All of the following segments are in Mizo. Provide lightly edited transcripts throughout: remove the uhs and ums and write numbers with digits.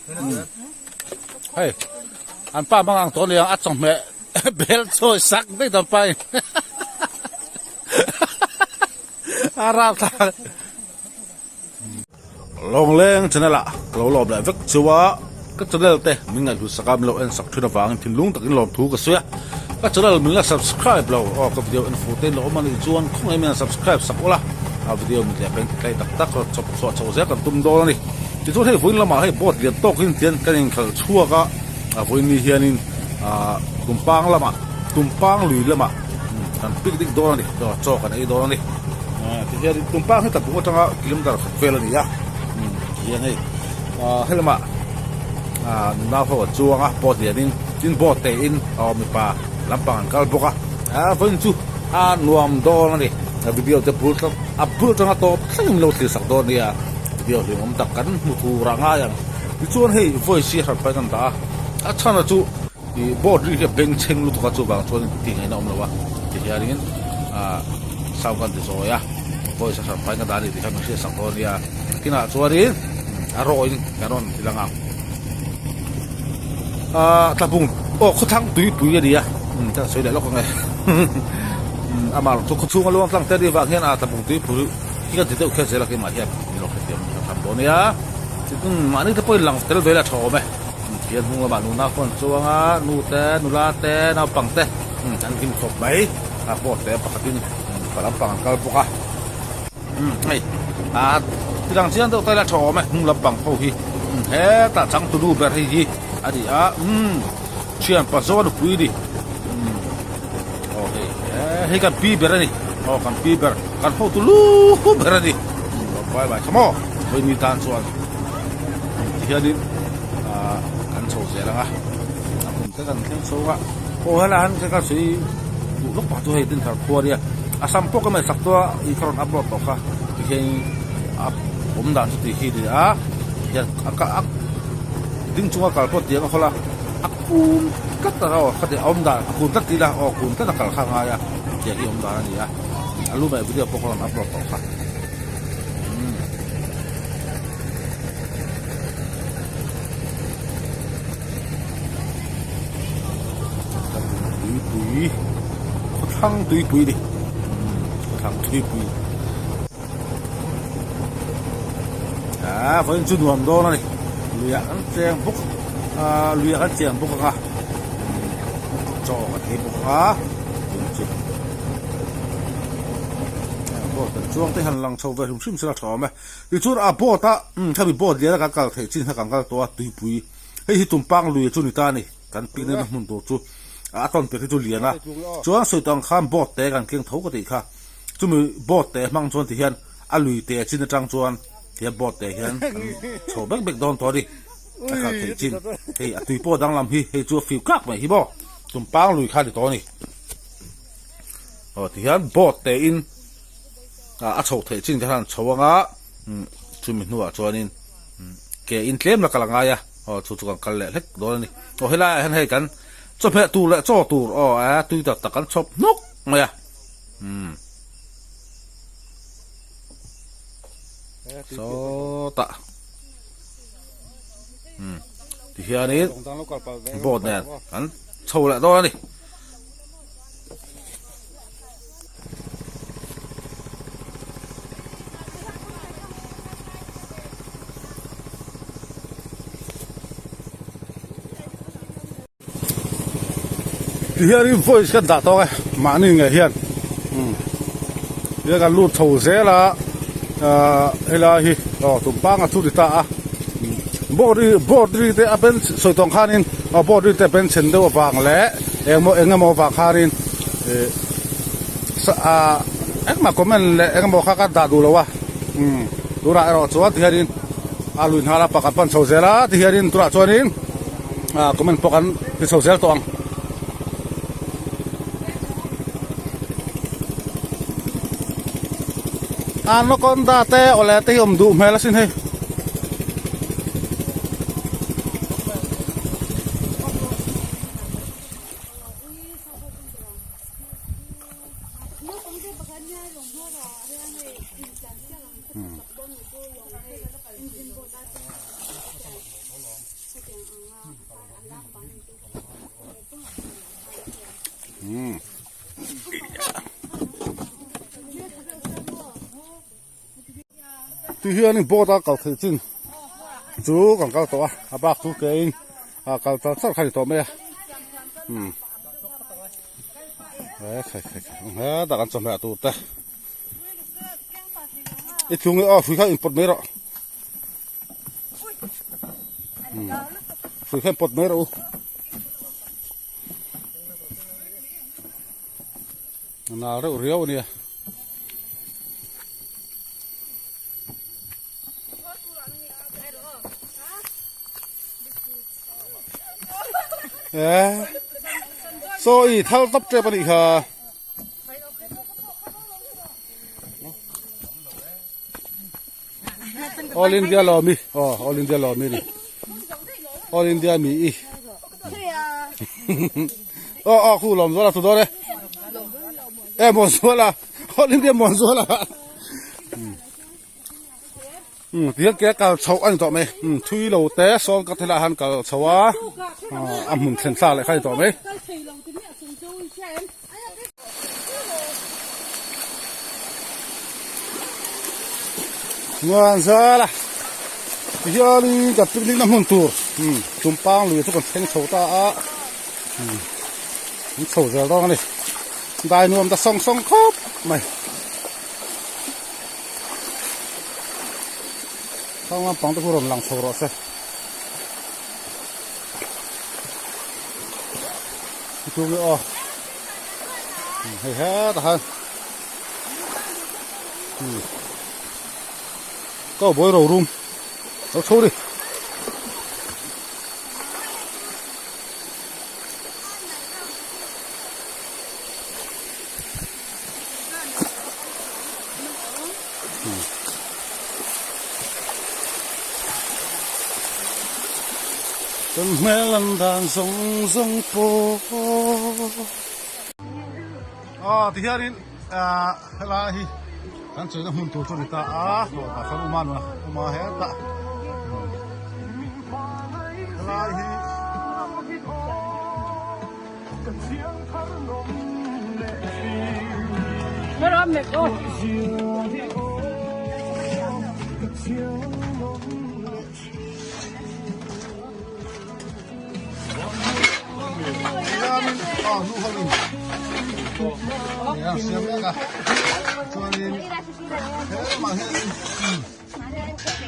Hei an pa hmang ang tawh aniang a chawhmeh bel chawi sak daih ta pa in a rapthlak. Lawngleng channel ah ka lo lawm leh vek chu a, ka channel te min ngaihhlut sak a min lo en sak thin avangin thinlung takin lawmthu ka sawi a, ka channel min la subscribe lo aw ka video en fuh te in lo awm anih chuan khawngaih min han subscribe sak ula a video min leh beng ti tlai tak tak rawh chawp chhuah chho zel kan tum dawn a ni. Tichuan hei vawiin lamah hei boat lian tawkin tian kan inkhalh chhuak a, a vawiin ni hianin ah tumpang lamah tumpang lui lamah kan picnic dawn a ni chaw kan ei dawn a ni. Tihian tumpang hi tlabung atanga kilometer khat vel a ni a tihian hei ah helamah ah nunau ho an chuang a boat lianin tin boat te in aw mipa lampang an kal bawk a ah vawiin chu a nuam dawn a ni video te bul a bul atanga tawp thlengin lo thlir sak dawn nia video hlimawm tak kan hmu tur a ngai ang tichuan hei voice hi a hran pahin an dah a a chhan chu Ih board ri hi a beng chheng lutuk a chuvang chuan tih ngaihna awm lo a ti hianin ah sound kan ti zawi a voice a hran pahin ka dah a ni tih kha min hriat sak dawn a nia kinah chuanin a rawin kan rawn ti lang ang ah tlabung aw khawthlang tuipui a ni a umm ka sawi leh lawk ang e amah erawh chu khawchhunga luang tlang te a nih vang hian ah tlabung tuipui hi kan ti deuh khian zel a keimah hian min lo hrethiam tham dawn a nia mahni te pawhin lang tel ve la tha awm e. Hian hnung lamah nuna pawh an chuang a, nu te, nula te, naupang te an hlim khawp mai. A boat te pakhatin pa lampang an kal bawk a. Hei a tilang chiang deuh ta ila tha awm e hnung lampang ho hi hetah changtunu ber hei hi a ni a thian pa zawn nupui a ni. Aw hei hei kan pi ber a ni aw kan pi ber kan hotu lu ber a ni. Bye bye kha maw vawi tan chuan. Tihianin ah kan chho zel ang a, a hmun te kan thleng chho a, aw helai han ka sawi duh lawk pakhat chu hei Dinthar khua nia, a sam pawh ka mai sak tawh a ih ka rawn upload tawh kha tihian a awm dan chu tih hi a ni a, tihian a ka a ding chunga kal pawh tiang a hawl a, a kun tlat a aw khati a awm dan a kun tlat tih ila aw kun tlat a kal kha a ngai a, tiang hi a awm dan a ni a, a lu mai video pawh ka rawn upload tawh kha. Tuipui khawthlang tuipui a ni khawthlang tuipui ah vawiin chu nuam dawn a ni luiah kan cheng bawk ah luiah kan cheng bawk ang a chaw kan ei bawk ang a tun chu. Boat kan chuang te han lang chho ve hrim hrim sela tha awm e. Tichuan a boat a umm khami boat lian a kan kal theih chin kha kan kal tawh a tuipui hei hi tumpang lui chu ni ta a ni kan picnic na hmun tur chu a tawn piah khi chu lian a chuan sawi tawh ang khan boat te kan keng tho ka tih kha chumi boat te hmang chuan tihian a lui te chin atang chuan tihian boat te hian kan chho bek bek dawn tawh a ni a kal theih chin hei a tui pawh danglam hi hei chu a fiu kak mai hi maw tumpang lui kha a ni tawh a ni. Aw tihian boat te in ah a chhoh theih chin te khan an chho anga chumi hnuah chuanin ke in tlem la kal a ngai a aw chu chu kan kal leh hlek dawn a ni aw helai ah hian hei kan chawhmeh tur leh chaw tur aw a tui tak tak kan chhawp hnawk mai a umm sawtah umm tihianin boat nen kan chho leh dawn a ni. Tihianin voice kan dah tawk e mahni ngei hian umm tihian kan lut chho zel a ahh helai hi aw tumpanga chu ni ta a board ri board ri te a ben sawi tawng khanin aw board ri te a ben chhen deuh avang leh engmaw eng emaw avang khanin ih ah engmah comment leh engemaw kha ka dah duh lo a umm tunah erawh chuan tihianin a lui hnala pakhat pan chho zel a tihianin tunah chuanin ah comment pawh kan ti chho zel tawh ang. Anaconda te awle te hi awm duh hmel asin hei. Umm. Ti hianin boat a kal theih chin chu kan kal tawh a, a bak chu kein a kal char char kha a ni tawh mai a. Umm. He khai khai khai hetah kan chawhmeh tur te. I tlung i aw hrui kha inpawt mai rawh. Umm. Hrui kha inpawt mai rawh u. A nal reuh riau a nia. Eh. Saw i thal tawp tep a nih kha. All India law mi. Oh, All India law mi ni. All India mi i. Oh, oh, khu lawm zuala thu dawn e. E muan zuala. All India muan zuala. Um, tihian ke kal chhoh a ni tawh mai. Um, thui lo te sawn ka thil ah han kal chho a. A hmun thlen thla leh kha a ni tawh mai. Muan zala tihianin kan picnic na hmun tur um tumpang lui chu kan thleng chho ta a um an chho zel dawn a ni dai nuam ta sawng sawng khawp mai khang lampang te khu rawn lang chho rawh se. Chung aw hei hetah khan cowboy ro rum lo chho ni. Kan hmel an dan zawng zawng pawh. Aw tihianin ah helai hi kan cheina hmun tur chu a ni ta a tah sawn uma nuna uma hetah helai hi.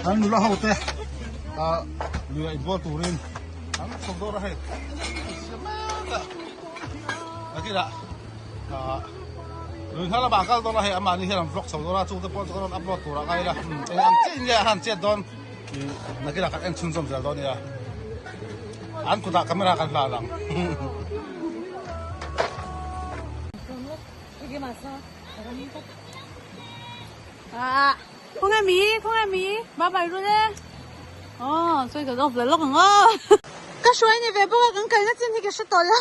An nula ho te ah lui ah inbual turin an chhawk dawn a hei siam mek a nakinah ah lui hma lamah a kal dawn a hei amahni hian an vlog chho dawn a chungte pawh chu ka rawn upload tur a ngai la eng ang chiah in nge a han chet dawn ih nakinah kan en chhunzawm zel dawn nia an kutah camera kan hlan ang. Khawnge mi khawnge mi bye bye ru le aw sawi ka off leh lawk ang aw ka hruai ni ve bawk a kan kalna chin hi ka hre tawh lo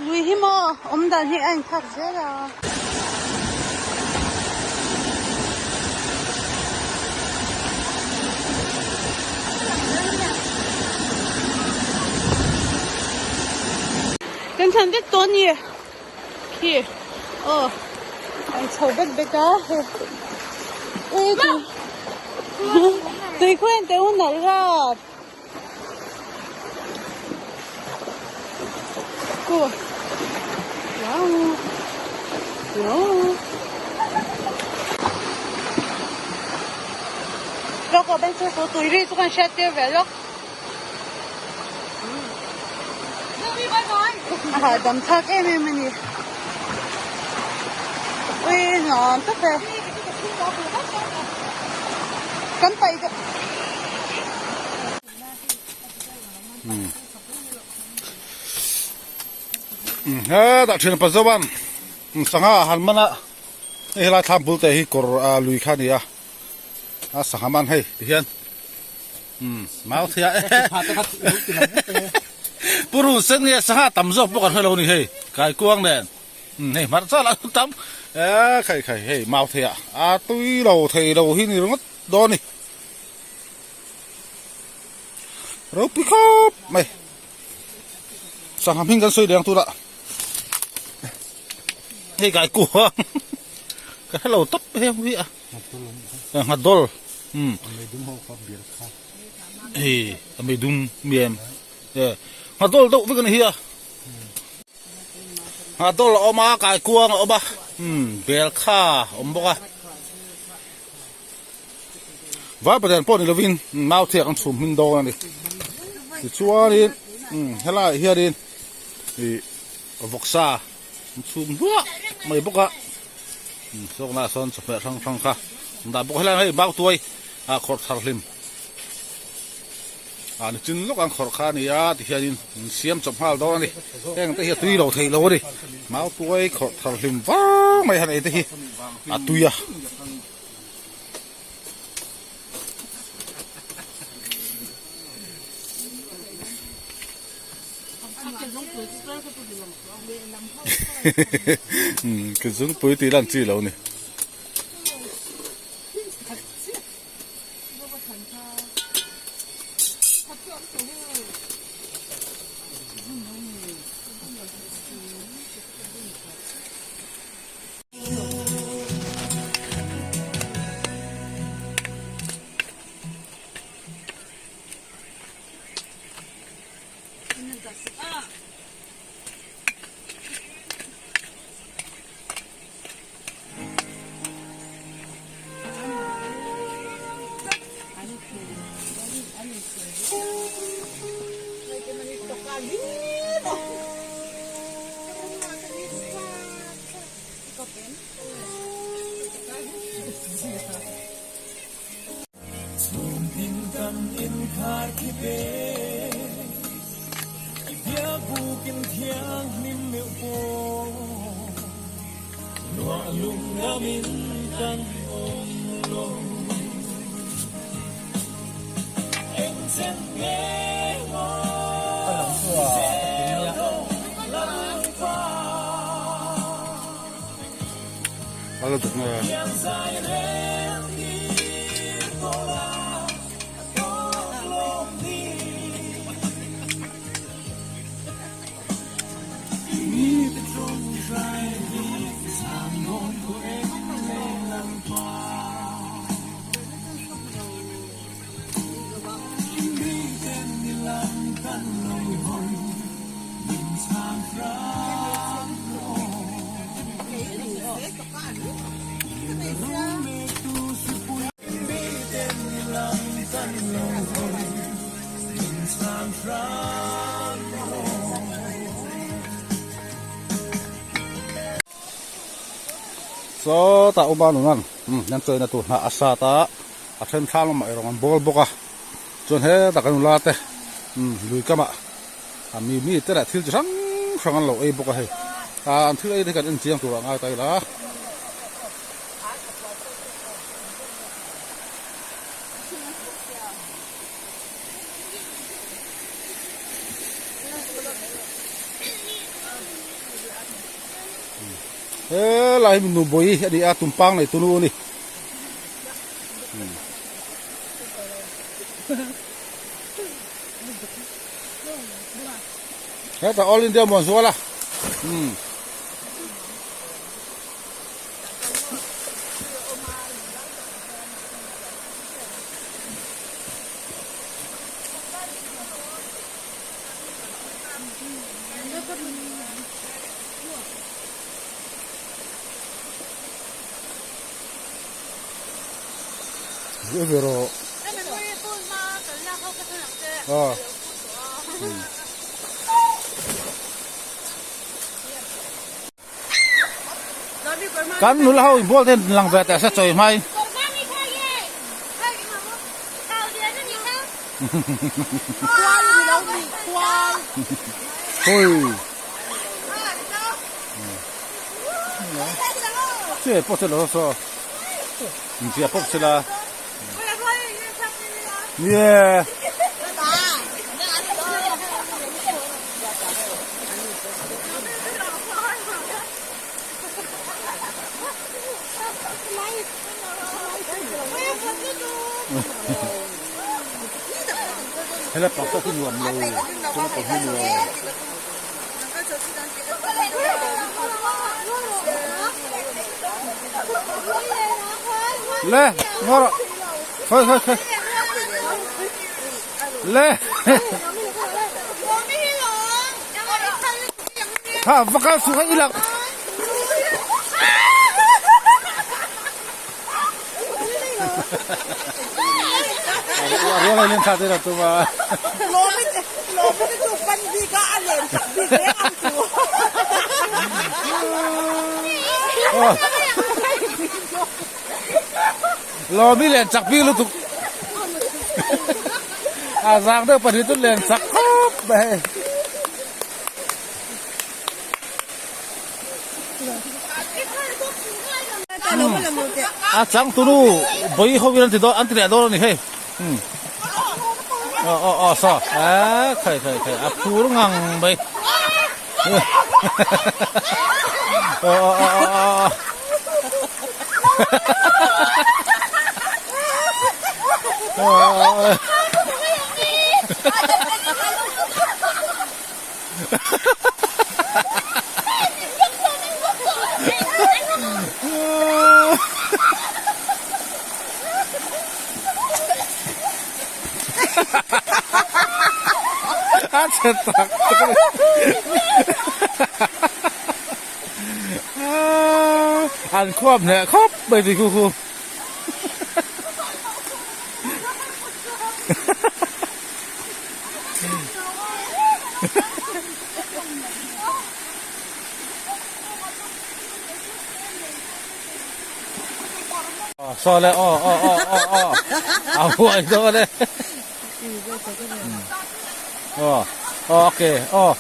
lui hi maw awm dan hi a inthlak zel a. Kan thlan vek tawh a ni khi aw a in chho bek bek a hei tui khaw en teh u nalh rap. Cô Wow Wow Lawk aw ben chu tui ri chu kan hriat tir ve lawk A hahdam thlak em em a ni Ui nuam tak e Kan paih ka Hetah thian pa zo an sangha han man a hei helai thlam bul te hi kawr lui kha a ni a a sangha man hei tihian mau thei a purun sen nge sangha tam zawk pawh kan hre lo a ni hei kaikuang nen. Hei hmarcha lah chu tam e khai khai hei mau thei ah a tui lo thei lo hi ni ringawt dawn a ni. Ropui khawp mai. Sangha hming kan sawi leh ang turah hei kai kuang ka hre lo tawp heng hi a nghatdawl um hei a meidum mi em e nghatdawl deuh vek a ni hi a nghatdawl a awm a kai kuang a awm a um bel kha a awm bawk a Varpaten pawh ni lovin mau thiak an chhum hmin dawn a ni. Tichuanin helaiah hianin ih vawksa an chhum hluah mai bawk a. Sawknaah sawn chawhmeh hrang hrang kha an dah bawk a. Helaiah hei mautuai ah khawrh thar hlim ah nichin lawk an khawrh kha a ni a tihianin an siam chawp nghal dawn a ni. Heng te hi a tui lo theih lo a ni. Mautuai khawrh thar hlim var mai han ei te hi a tui a. Ke zungpui tih lan chi lo ni. Sawtah Uma nunan an chawina tur hnah a sat a, a then thlang lamah erawh an bawl bawk a, chuan hetah kan nula te lui kamah a mi mi te leh thil chi hrang hrang an lo ei bawk a hei, an thil ei te hi kan en chiang turah ngai ta ila. Helai hi Nubawi a ni a tumpang nei tunu a ni. Hetah All India Muanzuala. Kan nula ho inbual te lang ve teh se chawi hmai. Hui. Che pawh che lo so. Inzia pawp che la. Nie. Helai pakhat hi nuam lo, helai pakhat hi nuam. Le, ngaw rawh. Khawi khawi khawi. Le. Ha, va kal suh kha i lang. Rual in tha te tu ma. Lawmi chu pan bik a a len chak bik reng ang chu. Lawmi len chak bik lutuk. A zang deuh pahnih chu len chak khawp mai. A changtunu bawi ho in an ti dawn an ti leh dawn a ni hei umm aw aw aw saw eee khai khai khai a phur ngang mai aw aw aw aw aw aw aw aw. A che tak tak a ni. An khuap hneh khawp mai ti khu khu. Saw le aw aw aw aw aw a huai daw le aw aw okay aw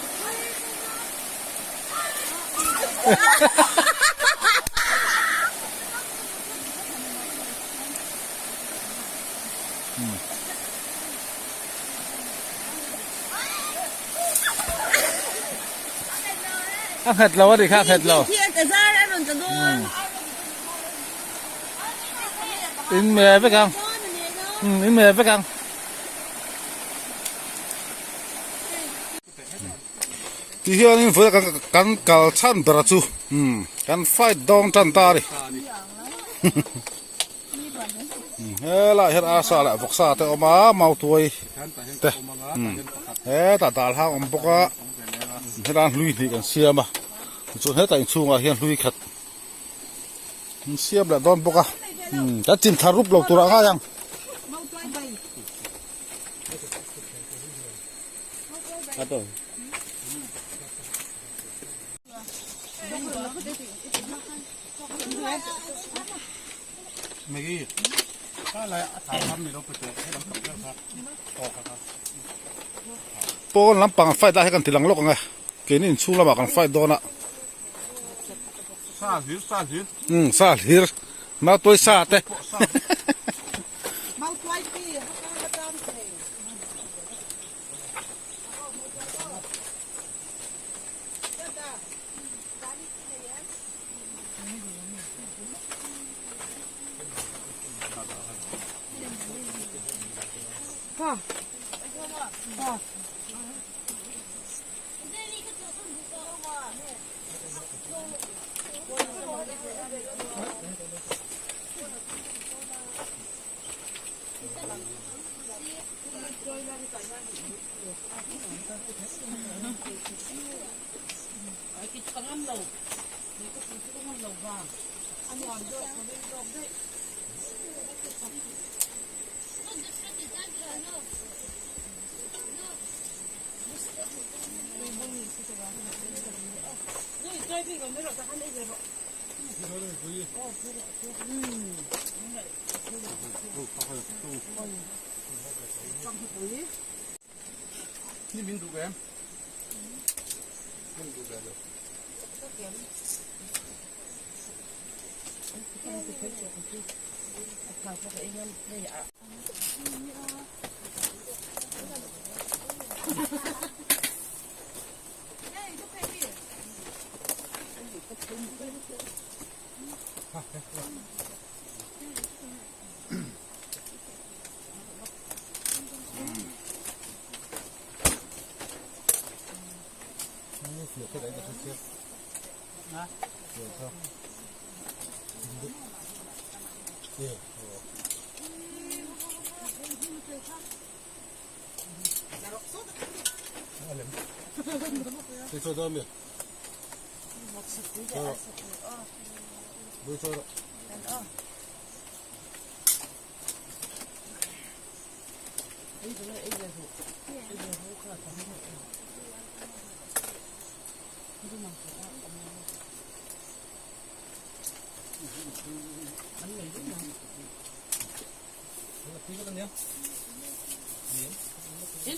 A nghet lo a ni kha a nghet lo. In me vek ang. In me vek ang. Ti hianin vawi kan kan kal chhan ber chu kan fight dawng tan ta a ni. Helaiah hian arsa leh vawksa te a awm a mautuai te hetah dal hang a awm bawk a helaiah hlui hnih kan siam a tichuan hetah inchhungah hian hlui khat an siam leh dawn bawk a kan chin thar rup lo tur ah ngai ang. Pawn lampang an fight lai hi kan ti lang lawk ang e keini inchhung lamah kan fight dawn a umm sa hlir mautuai sa te.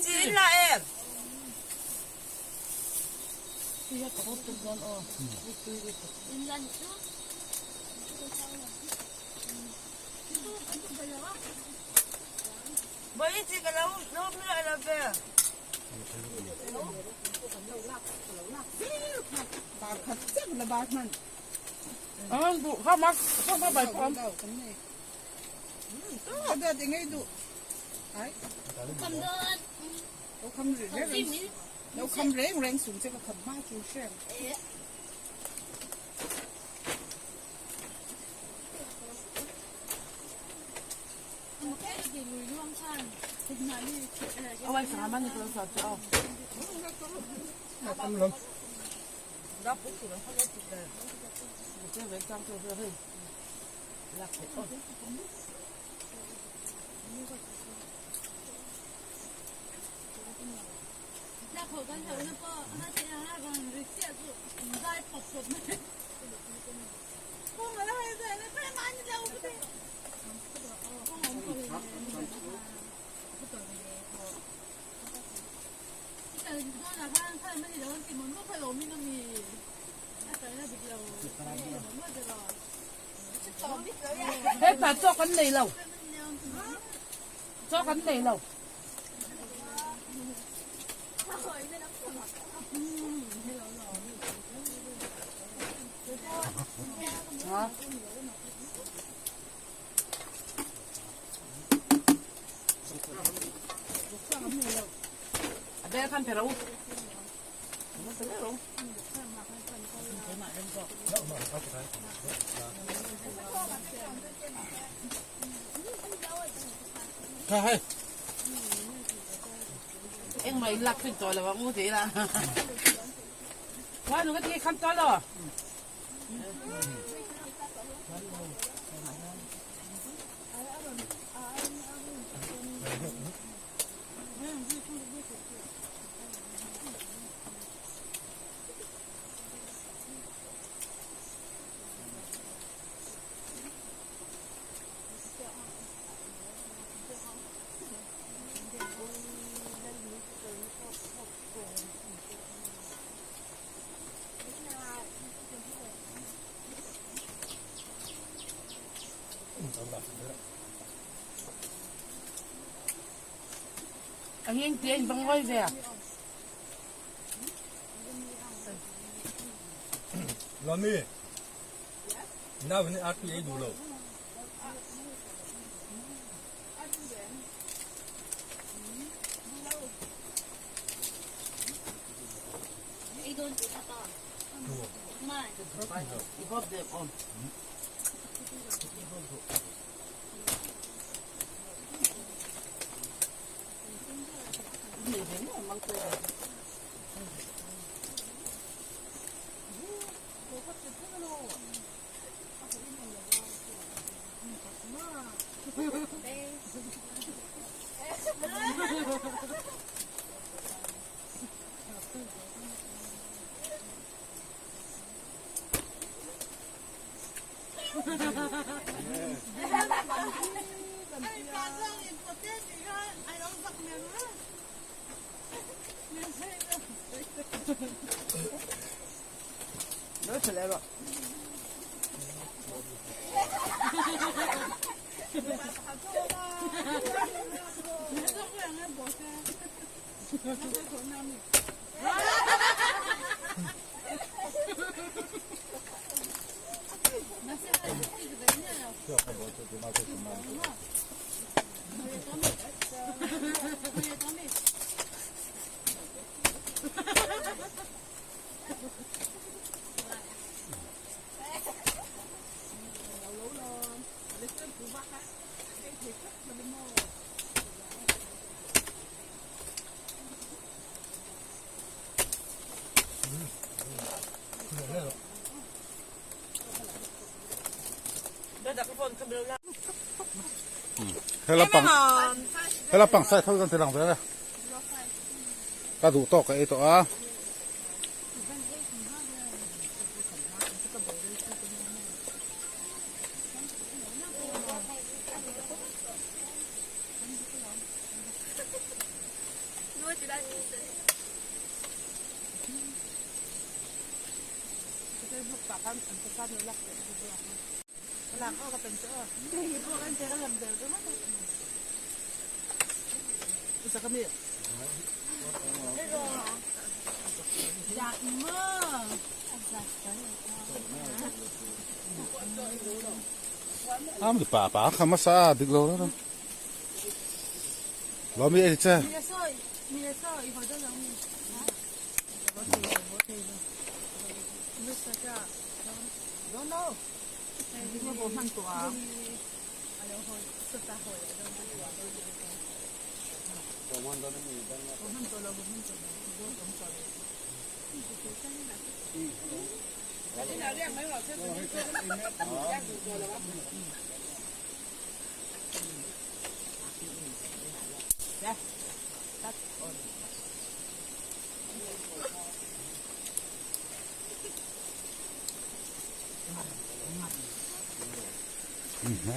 Chin la em. Bawi chi ka lo lo mi la ve. Hetah chaw kan nei lo. Chaw kan nei lo. A bel khan pe ro. Eng mai lak khin to lo ngu ti la. Wa nu ka ti kham to lo. A ngeng te in bang ngoi ve. Lami, nau ni arti ei duh lo. Hela pang hela pang side ho kan ti lang ve a ka duh tawk ka ei tawh a. A mipa pa kha hmasa dik lo reng lawmi ei che.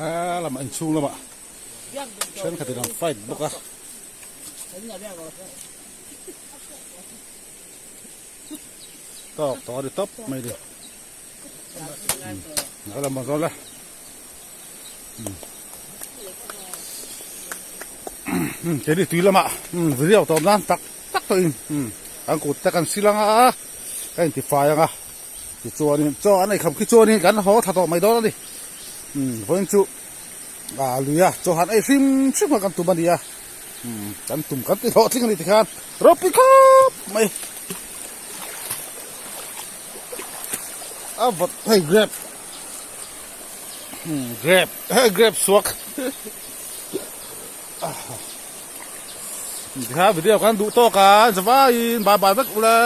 A lamah inchhung lamah thenkhatin an fight bawk a. Tawk tawh a ni tawp mai ni. A lamah zawn la. Keini tui lamah video tawp nan tak tak tawhin kan kut te kan sil ang a, ka intifai ang a. Tichuanin chaw an eikham khi chuanin kan haw thla tawh mai dawn a ni. Vawiin chu a lui a chaw han ei hrim hrim kha kan tum a ni a, kan tum kan ti hlawhtling a ni tikhan ropui khawp mai. A vawt hei grape grape hei grape suak tikhan video kan duh tawk a zavaiin bye bye vek ule.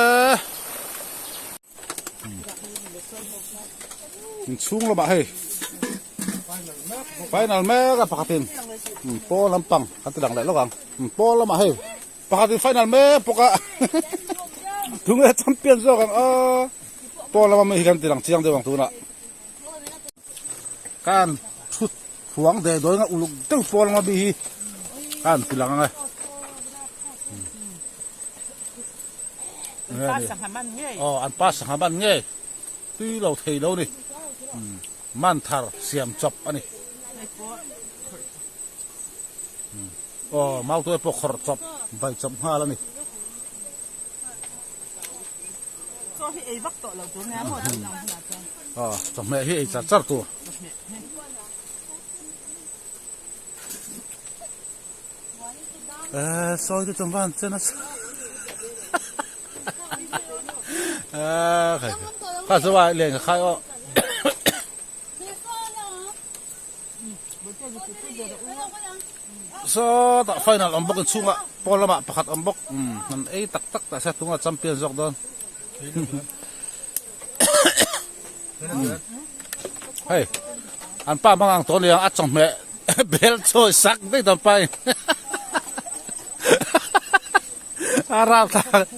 Inchhung lamah hei final mek a pakhatin pawl lampang kan ti dang leh lawk ang pawl lamah hei pakhatin final mek bawk a tunge champion zawk ang aw pawl lama mi hi kan ti lang chiang deuh ang tunah kan thut huang deh dawi nga uluk deuh pawl lama mi hi kan ti lang ang e. An pa sangha man ngei. Aw an pa sangha man ngei. Tui lo thei lo ni. Man thar siam chawp a ni. Aw mautuai pawh khawrh chawp bai chawp nghal a ni. Chaw hi ei vak tawh lo tur nia maw tun ang hunah chuan. Aw chawhmeh hi ei char char tur. Chawhmeh hi. Eh sawi te chuan van chen a eh khai kha chu a leng khai aw saw tah final awm bawk in chhungah pawl lamah pakhat awm bawk umm an ei tak tak tah se tunga champion zawk dawn Hei an pa hmang ang tawh nia a chawhmeh bel chawi sak daih dawn pa in a rap thlak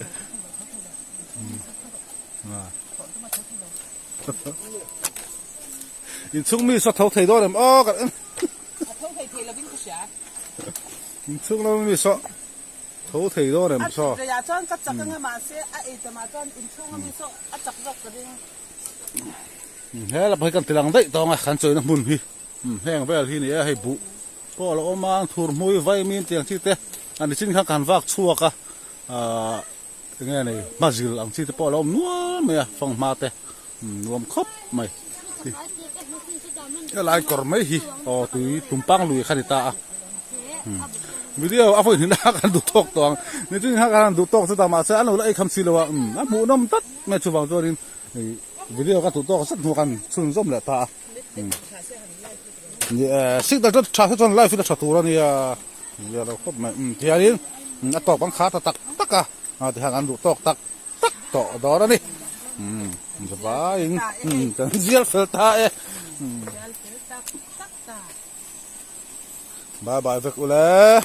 inchhung mi saw tho thei dawn em aw kan inchhung lam mi saw tho thei dawn em saw a reiah chuan ka chak anga mahse a ei tamah chuan inchhung ami saw a chak zawk ka ring. He lam hi kan ti lang daih tawng a kan chawina hmun hi heng vel hi ni e hei buh pawh a lo awm a thur hmui vaimin tih ang chi te a ni chin khan kan vak chhuak a ahh eng nge nei hmazil ang chi te pawh a lo awm nual mai a fanghma te nuam khawp mai helai kawr mai hi aw tui tumpang lui kha ni ta a video a vawi hnih na kan duh tawk tawh ang ni chin khan kan duh tawk chu ta mahse an lo la ei kham si lo a a hmuhnawm tlat mai chuvang chuanin. Video ka tuh tawk zet hnu kan chhunzawm leh ta a. Ni e, signal chu tha se chuan live hi la tha tur a nia. Zia lo khawp mai. Um tihianin a tawp an khar ta tak tak a, tihian an duh tawk tak tak tawh dawn a ni. Um zavaiin kan zial fel ta e. Bye bye vek ule.